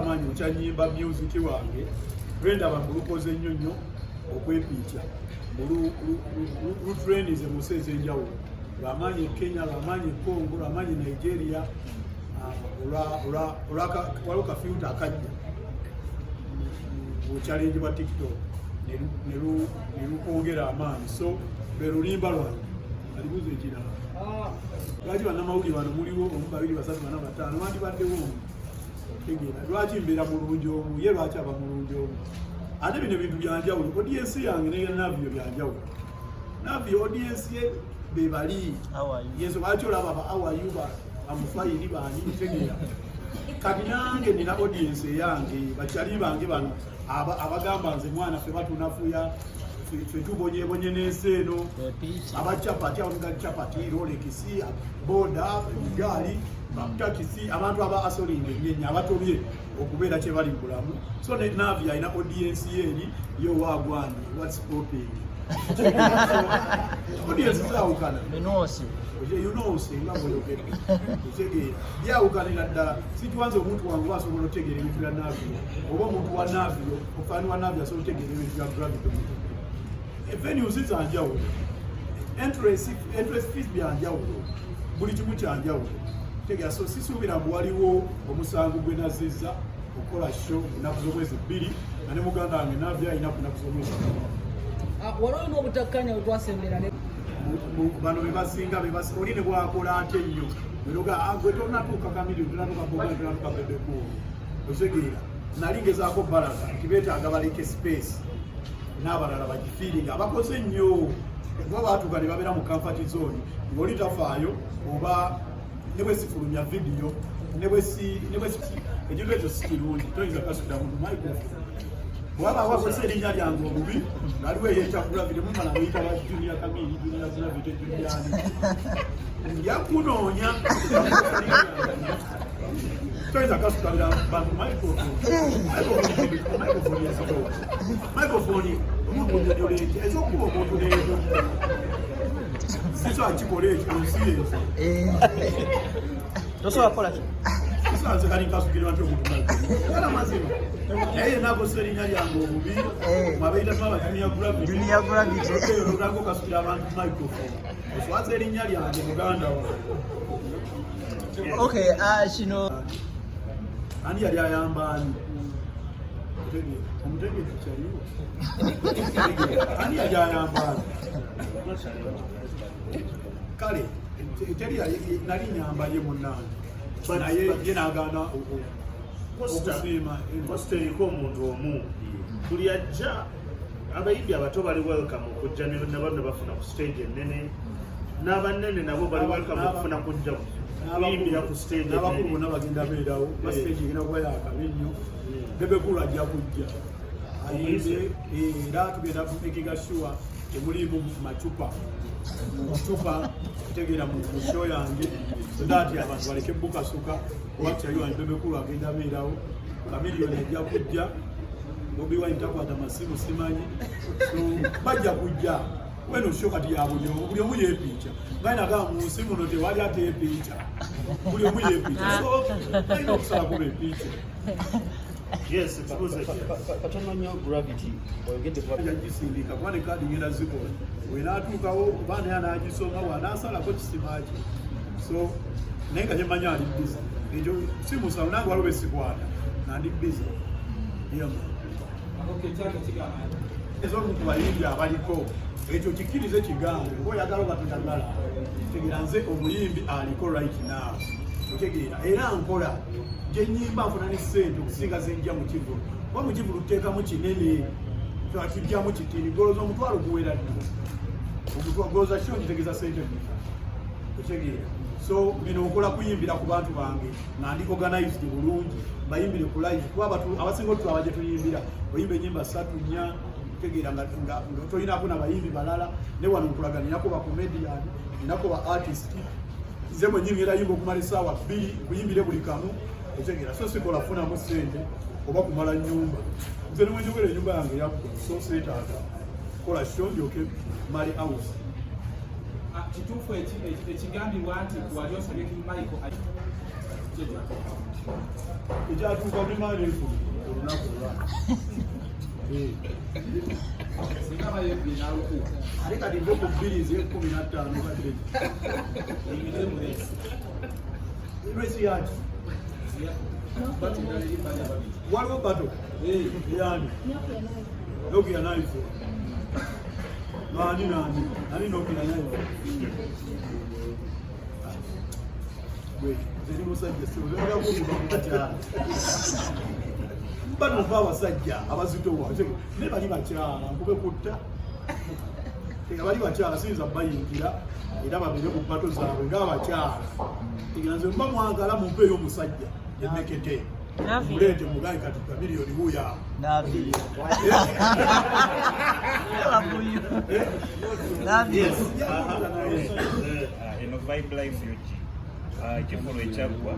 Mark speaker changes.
Speaker 1: Amaanyi okyanyimba music wange lwendaba mbulukoze nnyo nnyo okwepiikya lutrendinze mu nsi ez'enjawulo, lwamaanyi e Kenya, lwamaanyi e Congo, lwamaanyi e Nigeria. Waliwo ka filter akajja mu challenge bwa TikTok ne lukwongera amaanyi, so lwe lulimba lwange. Alibuuza ekirala, lwaki bannamawulire bano muliwo omu, babiri, basatu, bana, bataano, bandibaddewo omu? Tegeera lwaki mbeera mulungi omu, ye lwaki aba mulungi omu? Ate bino ebintu byanjawulo. Audience yange ne Navio byanjawulo. Navio audience ye bebali yezo. Lwaki olaba ba awayu ba amufayiri bani? Tegeera, kati nange nina audience eyange, bakyali bange bano abagamba nze mwana ffe batunafuya, ffe tubonyebonye n'ensi eno, abacapati, abavuga capati, Rolex, boda, ebigaali, batakisi, abantu aba asolinga enyenyi, abatobye okubeera kye bali mu bulamu. So ne Navi alina audience ye eri yo wagwani, what's popping. Audience zaawukana.
Speaker 2: Minoosi.
Speaker 1: Yunoosi nga bweyogedde, otegeera, byawukanira ddala. Sikiwanze omuntu wange oba asobola otegeera ebintu bya Navio, oba omuntu wa Navio, ofaani wa Navio asobola otegeera ebintu bya Gravity. Venues zanjawulo, entrance fees byanjawulo, buli kimu kyanjawulo, tegeera. So sisuubira mbu waliwo omusango gwe nazizza okukola show mu nnaku z'omwezi 2 nga ne muganda wange Navio alina ku nnaku z'omwezi 2.
Speaker 3: Ah, wali olina obutakkanya bwe twasembera ne
Speaker 1: Bano bebasinga oli ne bwakola ate nnyo neroga gwe tonatuuka Kamiri, tonatuuka Boga, tonatuuka Bebe Cool. Otegeera, nali ngezaako balaga nti beetaaga baleke space n'abalala bagifiiringa abakoze ennyo, kuba baatuuka ne babeera mu comfort zone ng'oli tafaayo oba ne bwe sifulumya vidiyo ne bwe ekintu ekyo si kirungi. Toyinza kasula muntu microphone bwaba wakozesa erinnya lyange obubi. Ngaliwo eyeyita Gravity, mumala muyita ba Junior Kamiri, Junior Gravity, Junior ani, nja kunoonya. Toyinza kasukalira bantu microphone. Microphone yazitowa, microphone omuntu onyonyola eki ezokuba omuntu neezo siso akikola ekyo nsi ezo.
Speaker 2: Tosobola kukola ki?
Speaker 1: Sisanze kali nkasukirira nti omuntu kala mazima naye yenna akozesa erinnya lyange obubi. Mwabeita twaba Junior Gravity.
Speaker 2: Junior Gravity.
Speaker 1: Olutanga okasukira abantu microphone, oswaza erinnya lyange, muganda wange.
Speaker 2: Okay, ah, kino
Speaker 1: Ani yali ayamba ani? Omutegeke kyaliwo. Ani yali ayamba ani? Kale teri nali nyamba ye munnange, naye ye n'agaana okusiima.
Speaker 4: Poster eriko omuntu omu. Buli ajja, abayimbi abato bali welcome okujja nabo ne bafuna ku stage ennene, n'abanene nabo bali welcome okufuna kujja kuyimbira ku stage
Speaker 1: N'abakulu
Speaker 4: ennene.
Speaker 1: bonna bagenda beerawo ba stage egenda kuba yakabi nnyo. Bebe Cool ajja kujja ayimbe, era tugenda kumakinga sure temuliimu macupa macupa, kutegeera, mu show yange, so that abantu baleke bukasuka. Oba kyali wange Bebe Cool agenda beerawo, Kamiliyoni ajja kujja, Bobi Wine takwata masimu simanyi, so bajja kujja. Weno show kati ya buli omu, buli omu yeepiica. Nga nagamba mu nsi muno tewali ateepiica, buli omu yeepiica, so balina okusala kuba epiica.
Speaker 4: Yes, ekibuuzo ekyo.
Speaker 5: Katono nnyo, Gravity, oyogedde ku
Speaker 1: Yagisindika kuba ne kaadi ngenda zikola, wenaatuukawo oba naye anaagisoma bw'anaasalako kisima kye. So naye nga kyemanyi ali busy, ekyo si musango nange waliwo besikwata nga ndi busy. Yeah, man. Ez'omu ku bayimbi abaliko ekyo kikkirize kigambe oba oyagala oba toyagala. Tegeera, nze omuyimbi aliko right now, otegeera, era nkola gyenyimba nfuna ne ssente okusinga zenjja mu kivulu, kuba mu kivulu tuteekamu kinene, tujjamu kitini. Goloza omutwalo guwera ddi? Goloza kyo ngitegeeza ssente mmeka? Otegeera? So bino nkola kuyimbira ku bantu bange nga ndi organized bulungi, bayimbire ku live, kuba abasinga otulaba gye tuyimbira, oyimba enyimba ssatu nnya, tegeera, nga tolinako nabayimbi balala. Ne wano nkulaga ninako ba comedian, ninako ba artist. Nze mwenyini ngenda yimba okumala essaawa 2, nkuyimbire buli kamu, otegeera. So sikola funamu ssente oba kumala nyumba. Nze newenjogera enyumba yange yaggwa, so seetaaga kola show ndyoke male house.
Speaker 6: Ah, kituufu ekigambibwa nti wali osabye King Michael
Speaker 1: Ekyatuuka nemala enfulu olunaku olwa ate kati nve ku 2 nze 15 kati race yaki? Waliwo battle yani Nokia naife nani nani nani Nokia naife. Gwe nze ndi musajja, sibakuba kubakyala bano abasajja abazitowa, naye bali bakyala nkube kutta. Tega bali bakyala siyinza bayingira era babeere ku battle zaabwe ng'abakyala. Tega nze mba mwagala mumpeeyo omusajja emekete muleete mugaye kati Chameleone wuuyo.
Speaker 5: Navi. Navi.
Speaker 2: Eno Vibe Live UG, ekivvulu ekyaggwa.